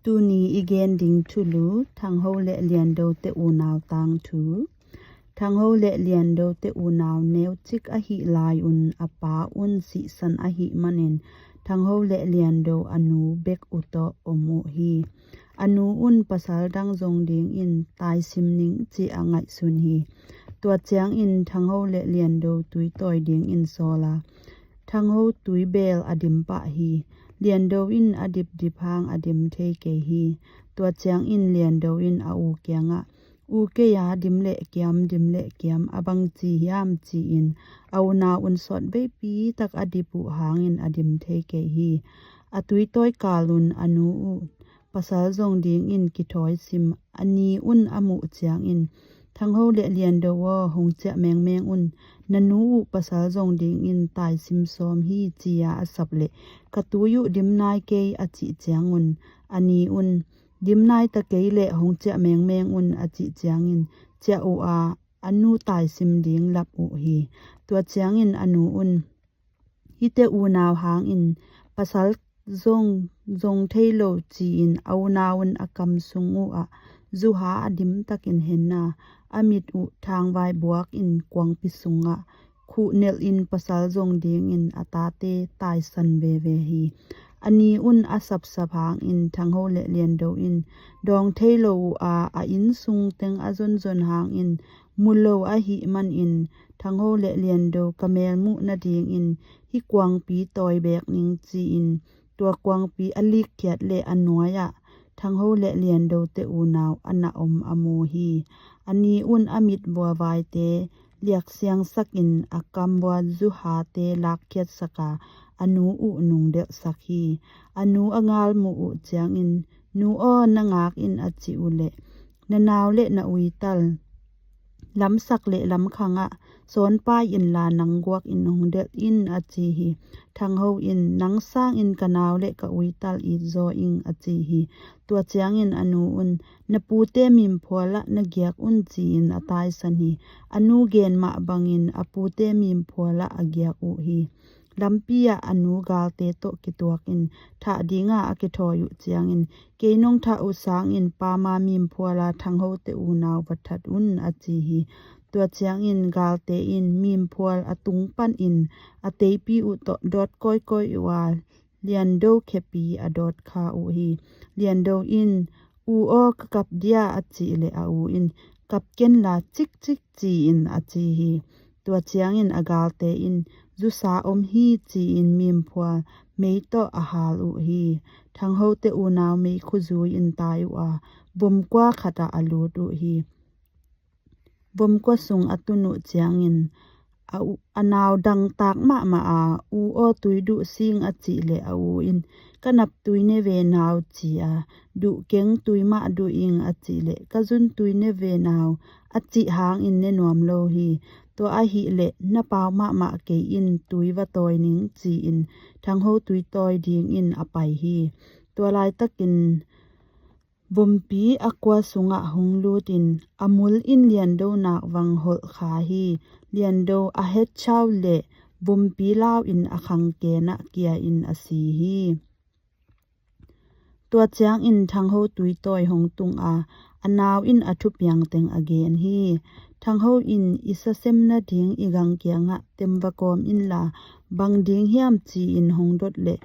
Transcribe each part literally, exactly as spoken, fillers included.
Tuni i gen ding thulu, Thangho le Liando te unau tangthu. Thangho le Liando te unau neucik ahih lai un a pa un sihsan ahih manin Thangho le Liando a nu bek uh tawh om uh hi. A nu un pasal dang zong dingin taisim ning ci a ngaihsun hi. Tua ciangin Thangho le Liando tuitawi dingin sawl a, Thangho tuibel a dim pah hi. Liando in a dipdip hang a dim thei kei hi. Tua ciangin Liando in a u kiangah, "U kei a dim leh kiam, dim leh kiam, a bang ci hiam?" ci-in a unau un sawt veipi tak a dip uh hangin a dim thei kei hi. A tuitawi kal un a nu uh pasal zong dingin kithawi sim a ni un a muh ciangin, "Thangho le Liando aw, hong ciah mengmeng un, na nu uh pasal zong dingin taisim sawm hi," ci-a a sap leh, "Ka tui uh dim nai kei," a cih ciangun a ni un, "Dim nai ta kei leh hong ciah mengmeng un," a cih ciangin ciah uh a, a nu taisim ding lap uh hi. Tua ciangin a nu un, "Hihte unau hangin pasal zong zong thei lo," ci-in a unau un a kam sung uh ah zuha a dim takin henna, a mit uh thangvai buak in kuangpi sungah khuh nelhin pasal zong dingin a tate taisan veve hi. A ni un a sapsap hangin Thangho le Liando in dawng thei lo uh a, a inn sung teng a zonzon hangin mu lo ahih manin, "Thangho le Liando ka mel muh nadingin hih kuangpi tawi beek ning," ci-in tua kuangpi a likkhiat leh a nuai-ah Thangho le Liando te unau a na om a mu hi. A ni un a mit vuavaite liaksiangsakin a kam vua zuhate lakkhiatsak a, a nu uh nungdelhsak hi. A nu a gal muh uh ciangin, "Nu aw, na ngak in," a cih uh leh, "Na nau le na uital lamsak le lamkhangah sawnpai inla nang guak in hong delh in," a ci hi. Thangho in, "Nang sangin ka nau le ka uital it zaw ing," a ci hi. Tua ciangin a nu un, "Na pute mimphualah na giak un," ci-in a taisan hi. A nu gen mah bangin a pute mimphualah a giak uh hi. Lampi ah a nu galte tawh kituakin thah dinga a kithawi uh ciangin, "Kei nong thah uh sangin pama mimphuala Thangho te unau va that un," a ci hi. Tua ciangin galte in mimphual a tung panin a teipi uh tawh dawt kawikawi uh a, Liando khepi a dawt kha uh hi. Liando in, "U aw, ka kap dia," a cih leh a u in, "Kap kenla cikcik," ci-in a ci hi. Tua ciangin a galte in, "Zusa om hi," ci-in mimphual mei tawh a hal uh hi. Thangho te unau mei khuzui in tai uh a, vom kua khatah a lut uh hi. Vom kua sung a tun uh ciangin a u-, a nau dangtak mahmah a, "U aw, tui duh sing," a cih leh a u in, "Ka nap tui ne ve nau," ci a, "Duh keng, tui mah duh ing," a cih leh, "Ka zun tui ne ve nau," a cih hangin ne nuam lo hi. Tua ahih leh na pau mahmah kei in, tui va tawi ning, ci-in Thangho tui tawi dingin a pai hi. Tua laitakin vompi a kua sungah hong lutin a mul in Liando nak vang holh kha hi. Liando a hetchau leh vompi lau in a khangken ah kia in a si hi. Tua ciangin Thangho tuitawi hong tung a, a nau in a thupiang teng a gen hi. Thangho in, "I sa sem nading i gang kiangah tem va kawm inla, bang ding hiam?" ci-in hong dot leh,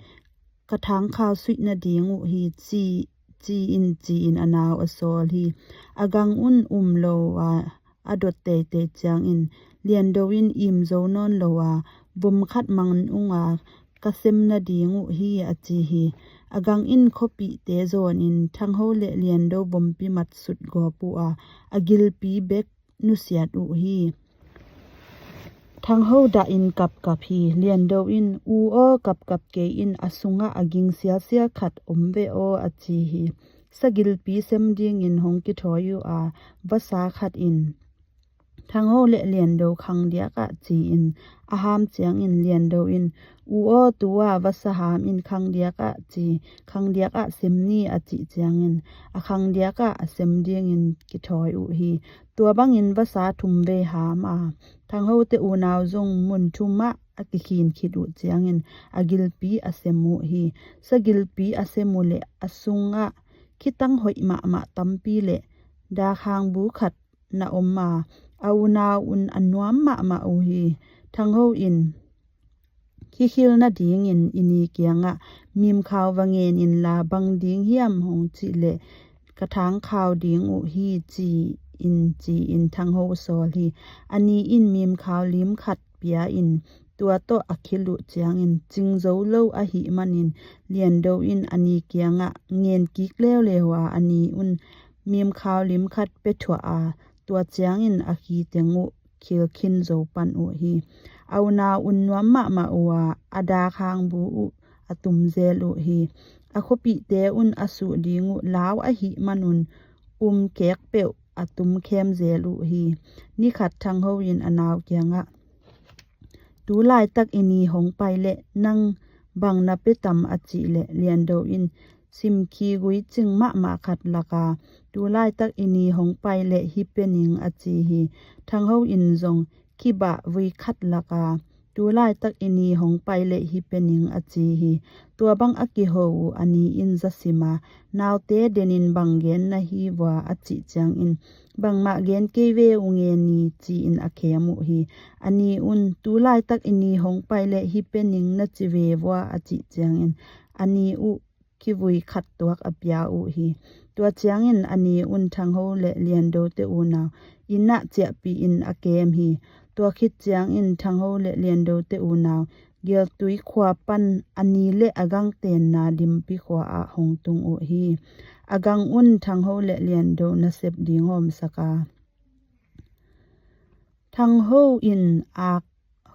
"Ka thangkhau suih nading uh hi," ci, ci-in, ci-in a nau a sawl hi. A gang un um lo a, a dot teitei ciangin Liando in im zo nawn lo a, "Vom khat mang ung a, ka sem nading uh hi," a ci hi. A gang in khuapihte zawnin Thangho le Liando vompi mat sut gawp uh a, a gilpi bek nusiat uh hi. Thangho dah in kapkap hi. Liando in, "U aw, kapkap kei in, a sungah a ging sialsial khat om ve aw," a ci hi. Sagilpi sem dingin hong kithawi uh a, vasa khat in Thangho le Liando khang diakah ci-in a ham ciangin Liando in, "U aw, tu-a vasa ham in khang diakah ci, khang diakah sem ni," a cih ciangin a khang diakah a sem dingin kithawi uh hi. Tua bangin vasa thum vei ham a, Thangho te unau zong mun thum ah a kikhin khit uh ciangin a gilpi a sem uh hi. Sagilpi a sem uh leh a sungah khitang hoih mahmah tampi le dakhang bu khat na om a, a unau un a nuam mahmah uh hi. Thangho in khikhil nadingin i ni kiangah mimkhau va ngen inla bang ding hiam hong cih leh ka thangkhau ding uh hi ci-in ci-in Thangho sawl hi. A ni in mimkhau lim khat pia in tua tawh a khil uh ciangin cing zo lo ahih manin Liando in a ni kiangah ngen kik leuleu a, a ni un mimkhau lim khat pia thuah a, tua ciangin a khi teng uh khil khin zo pan uh hi. A unau un nuam mahmah uh a, a dakhang bu uh a tum zel uh hi. A khuapihte un a suh ding uh lau ahih manun um kek peuh a tum khem zel uh hi. Ni khat Thangho in a nau kiangah, "Tu laitak i ni hong pai leh nang bang na pia tam?" a cih leh Liando in simkhi gui cing mahmah khat lak a, "Tu laitak i ni hong pai leh hih pia ning," a ci hi. Thangho in zong khibah vui khat lak a, "Tu laitak i ni hong pai leh hih pia ning," a ci hi. Tua bang a kiho uh a ni in za sim a, "Naute denin bang gen na hi vua?" a cih ciangin, "Bangmah gen kei ve uh nge ni," ci-in a khem uh hi. A ni un, "Tu laitak i ni hong pai leh hih pia ning na ci ve vua?" a cih ciangin a ni uh khivui khat tuak a pia uh hi. Tua ciangin a ni un Thangho le Liando te unau inn ah ciahpih in a kem hi. Tua khit ciangin Thangho le Liando te unau Geltui khua pan a ni le a gang tenna Dimpi khua ah hong tung uh hi. A gang un Thangho le Liando nasep ding hawmsak a, Thangho in ak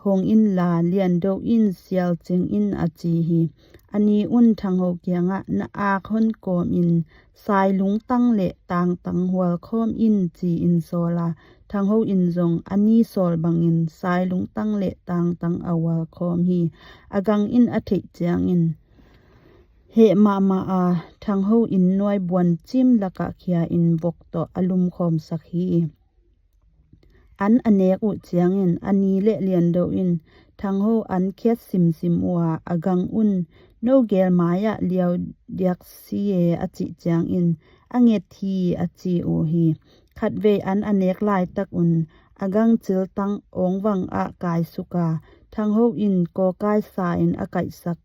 hong inla Liando in sial cing in a ci hi. A ni un Thangho kiangah, "Na ak hon kawm in sailungtang le tangtang hualkhawm in," ci-in sawl a, Thangho in zong a ni sawl bangin sailungtang le tangtang a hualkhawm hi. A gang in a theih ciangin heh mahmah a, Thangho in nuai buan cim lakah khia in vok tawh a lumkhawmsak hi. An a nek uh ciangin a ni le Liando in Thangho an khiat simsim uh a, a gang un, "No gel mai-ah liau diak si e," a cih ciangin, "A nget hi," a ci uh hi. Khatvei an a nek laitak un a gang ciltang awngvang ah kaisuk a, Thangho in kawkai sa in a kaihsak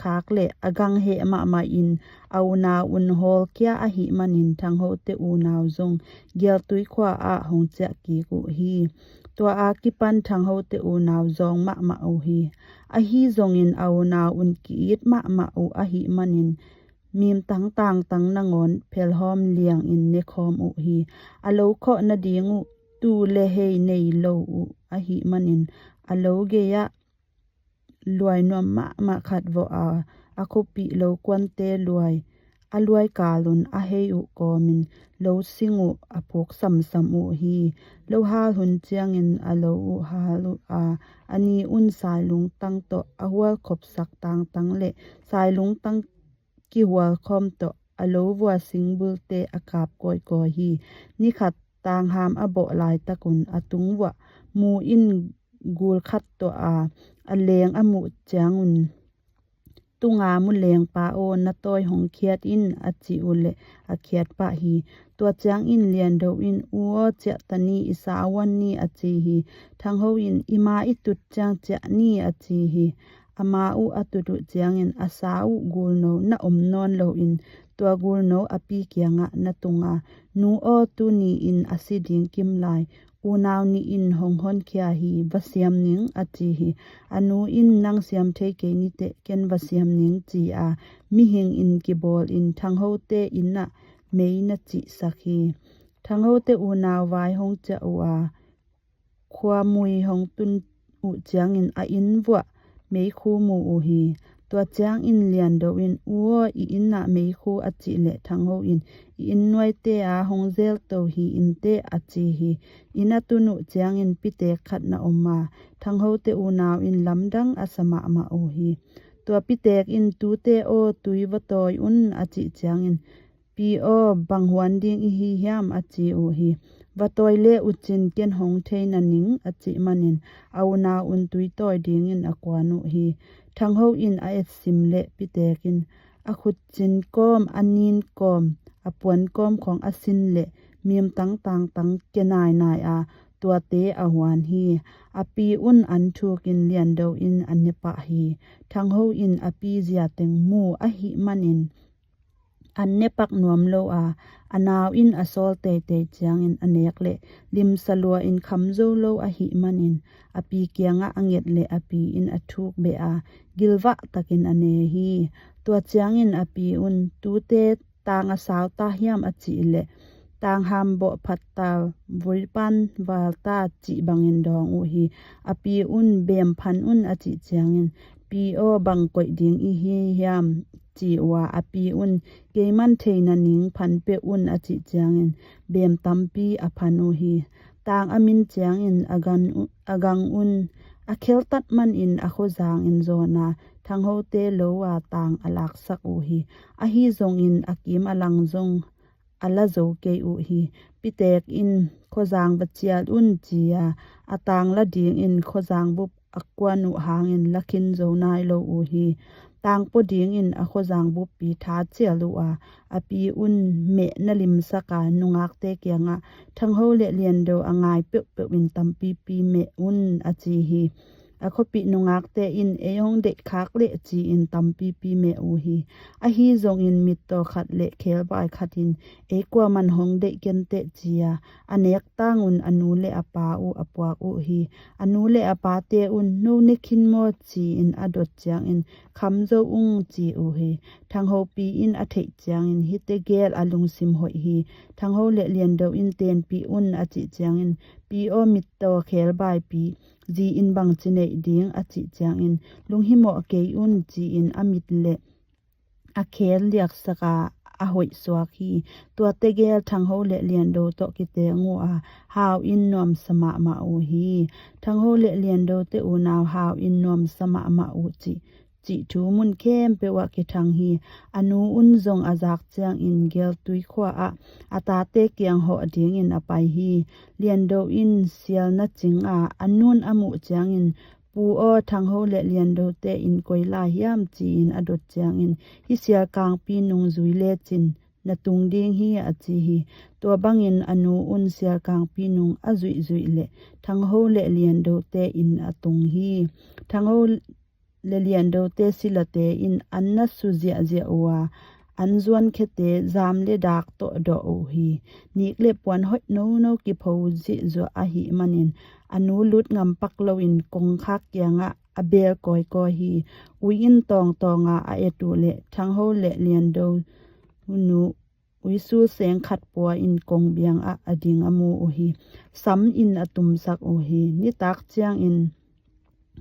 khak le a gang heh mahmah in a unau un hawlkhia ahih manin Thangho te unau zong Geltui khua ah hong ciah kik uh hi. Tua a kipan Thangho te unau zawng mahmah uh hi. Ahi zongin a unau un ki-it mahmah uh ahih manin mimtang tangtang nangawn phelhawm liangin nekhawm uh hi. A lo khawh nading uh tuu le hei nei lo uh ahih manin a lo gei-ah luai nuam mahmah khat vawh a, a khuapih lo kuante luai, a luai kalun a hei uh kawmin lo sing uh a phuk samsam uh hi. Lo hal hun ciangin a lo uh hal uh a, a ni un sailungtang tawh a hualkhopsak tangtang le sailungtang kihualkhawm tawh a lo vua singbulte a kap kawikawi hi. Nikhat tangham a bawh laitakun a tung vuah mu in gul khat tuah a, a leng a muh ciangun, "Tunga mu lengpa aw, na tawi hong khiat in," a ci uh le a khiat pah hi. Tua ciangin Liando in, "U aw, ciahta ni, i sa uan ni," a ci hi. Thangho in, "I ma i tut ciang ciah ni," a ci hi. Ama uh a tut uh ciangin a sa uh gulno na om nawn loin tua gulno a pi kiangah na tung a, "Nu aw, tuni in a si ding kim lai, unau nih in hong honkhia hi, va siam ning," a ci hi. A nu in, "Nang siam thei kei niteh ken va siam ning," ci a, mihing in kibawl in Thangho te inn ah mei na cihsak hi. Thangho te unau vai hong ciah uh a, khuamui hong tun uh ciangin a inn vuah meikhu mu uh hi. Tua ciangin Liando in, "U aw, i inn ah meikhu," a cih leh Thangho in, "I inn nuaite a hong zelto hi inteh," a ci hi. Inn a tun uh ciangin pitek khat na om a, Thangho te unau in lamdang a sa mahmah uh hi. Tua pitek in, "Tute aw, tui va tawi un," a cih ciangin, "Pi aw, bang huan ding i hi hiam?" a ci uh hi. "Va tawi le uh cin, ken hong thei na ning," a cih manin a unau un tui tawi dingin a kuan uh hi. Thangho in a etsim le pitek in a khut cin kawm, a nin kawm, a puan kawm khawng a sin leh mimtang tangtang kia nainai a, tuate a huan hi. A pi un an thukin Liando in a ne pah hi. Thangho in a pi zia teng mu ahih manin an ne pak nuam lo a, a nau in a sawl teitei ciangin a nek leh limsa lua in kham zo lo ahih manin a pi kiangah a nget leh a pi in a thuk beh a, gilvah takin a ne hi. Tua ciangin a pi un, "Tute tang a sau ta hiam?" a cih leh, "Tang ham bawh phat ta, vuipan val ta," cih bangin dawng uh hi. A pi un, "Bem phan un," a cih ciangin, "Pi aw, bang koih ding i hi hiam?" ci uh a, a pi un, "Keiman theina ning phan peuh un," a cih ciangin bem tampi a phan uh hi. Tang a min ciangin a gang u-, a gang un a kheltat manin a khuazang in zawn a, Thanghote lo a tang a laksak uh hi. Ahi zongin a kim a lang zong a la zo kei uh hi. Pitek in, "Khuazang va cial un," ci a, a tang la dingin khuazang bup a kuan uh hangin la khin zo nai lo uh hi. Tang pua dingin a khuazang buppi tha cial uh a, a pi un meh na limsak a, nungakte kiangah, "Thangho le Liando a ngai peuhpeuh in tampipi meh un," a ci hi. A khuapih nungakte in, "Ei hong deih khak leh," ci-in tampipi meh uh hi. Ahi zongin mittaw khat le khelvai khat in, "Ei kuaman hong deih kenteh," ci a, a nek tang un a nu le a pa uh a puak uh hi. A nu le a pate un, "No ne khin maw?" ci-in a dot ciangin, "Kham zo ung," ci uh hi. Thanghopi in a theih ciangin, "Hite gel a lungsim hoih hi. Thangho le Liando in tenpih un," a cih ciangin, "Pi aw, mittaw khelvaipi, zi in bangci neih ding?" a cih ciangin, "Lunghimawh kei un," ci-in a mit le a khel liaksak a, a hoih suak hi. Tuate gel Thangho le Liando tawh kiteng uh a, hau in nuamsa mahmah uh hi. Thangho le Liando te unau hau in nuamsa mahmah uh cih, cih thu mun khempeuh ah kithang hi. A nu un zong a zak ciangin Geltui khua ah a tate kiang hawh dingin a pai hi. Liando in sial na cing a, a nun a muh ciangin, "Pu aw, Thangho le Liando te in koi lai hiam?" ci-in a dot ciangin, "Hih sial kangpi nung zui lecin na tung ding hi," a ci hi. Tua bangin a nu un sial kangpi nung a zuihzuih leh Thangho le Liando te in a tung hi. Thangho le Liando te silate in an na su ziahziah uh a, an zuan khete zam le dak tawh dawh uh hi. Nik le puan hoih nono kipho zihzuah ahih manin a nu lut ngam pak loin kongkhak kiangah a bel kawikawi hi. Ui in tawngtawng a a et uh leh Thangho le Liando nu uisul seng khat pua in kong biang ah a ding a mu uh hi. Sam in a tumsak uh hi. Nitak ciangin,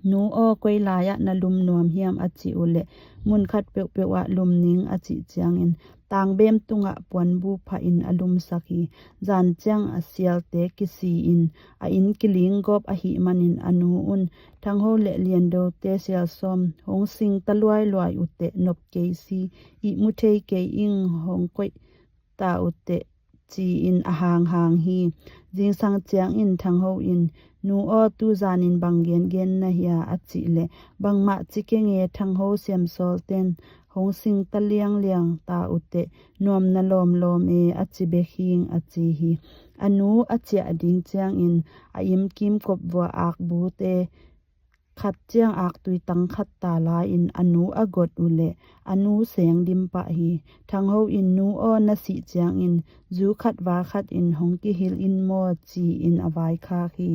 "Nu aw, koi lai-ah na lum nuam hiam?" a cih uh leh, "Mun khat peuhpeuh ah lum ning," a cih ciangin, tangbem tungah puanbu phah in a lumsak hi. Zan ciang a sialte kisi in a inn kiling gawp ahih manin a nu un, "Thangho le Liando te sial sawm hong sing ta luailuai uh teh, nop kei si, ihmu thei kei ing, hong koih ta uh teh," ci-in a hanghang hi. Zingsang ciangin Thangho in, "Nu aw, tuzanin bang gengen na hia?" a cih leh, "Bangmah ci keng e, Thangho siamsawlten hong sing ta liangliang ta uh teh, nuam na lawmlawm e," a ci bek hing, a ci hi. A nu a ciah ding ciangin a imkim kop vua akbute khat ciang aktui tang khat ta lai-in a nu a got uh leh a nu seng dim pah hi. Thangho in, "Nu aw, na sih ciangin zu khat va khat in hong kihilh in maw?" ci-in a vaikhak hi.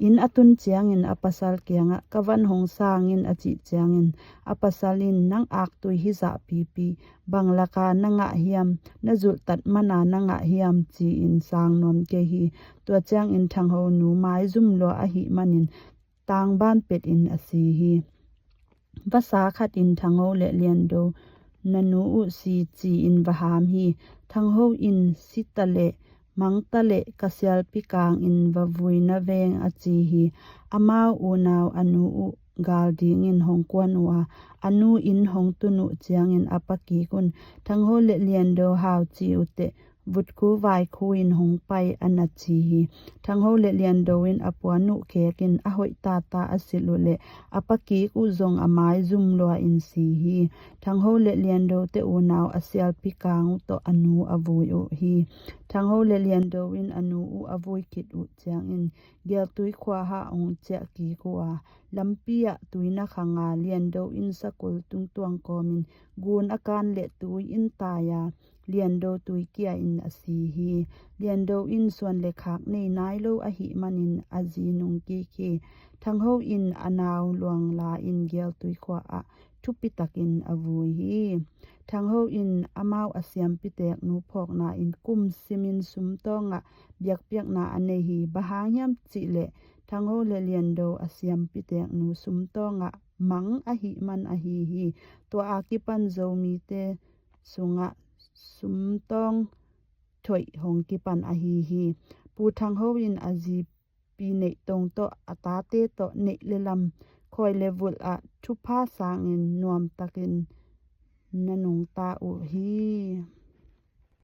Inn a tun ciangin a pasal kiangah, "Ka van hong sang in," a cih ciangin a pasal in, "Nang aktui hizah pipi, bang laka na ngah hiam? Na zulhtat mana na ngah hiam?" ci-in sang nuam kei hi. Tua ciangin Thangho nu maizum lua ahih manin tangban petin a si hi. Vasa khatin Thangho le Liando, "Na nu uh si," ci-in va ham hi. Thangho in, "Si ta leh mang ta leh ka sialpi kangin va vui na veng," a ci hi. Amau unau a nu uh gal dingin hong kuan uh a, a nu inn hong tun uh ciangin a pakik un, "Thangho le Liando hau ci uh teh, vutkhu vaikhu in hong pai, a na ci hi. Thangho le Liando in a puan uh khekin a hoih tata a silh uh leh a pakik uh zong a mai zum lua in si hi. Thangho le Liando te unau a sialpi kang uh tawh a nu a vui uh hi. Thangho le Liando in a nu uh a vui khit uh ciangin Geltui khua ah hong ciah kik uh a, lampi ah tui na khang a, Liando in sakul tungtuang kawmin gun a kan leh tui in tai a, Liando tui kia in a si hi. Liando in suan le khak nei nai lo ahih manin a zi nung kik hi. Thangho in a nau luang la in Geltui khua ah thupi takin a vui hi. Thangho in amau a siampi teknu phawkna in kum simin sumtawng ah biakpiakna a nei hi. Bang hang hiam cih leh Thangho le Liando a siampi teknu sumtawng ah mang ahih man ahi hi. Tua a kipan Zomite sungah sumtawng thoih hong kipan ahi hi. Pu Thangho in a zipi neih tong tawh a tate tawh neih le lam, khawi le vulh ah thupha sangin nuamtakin na nungta uh hi.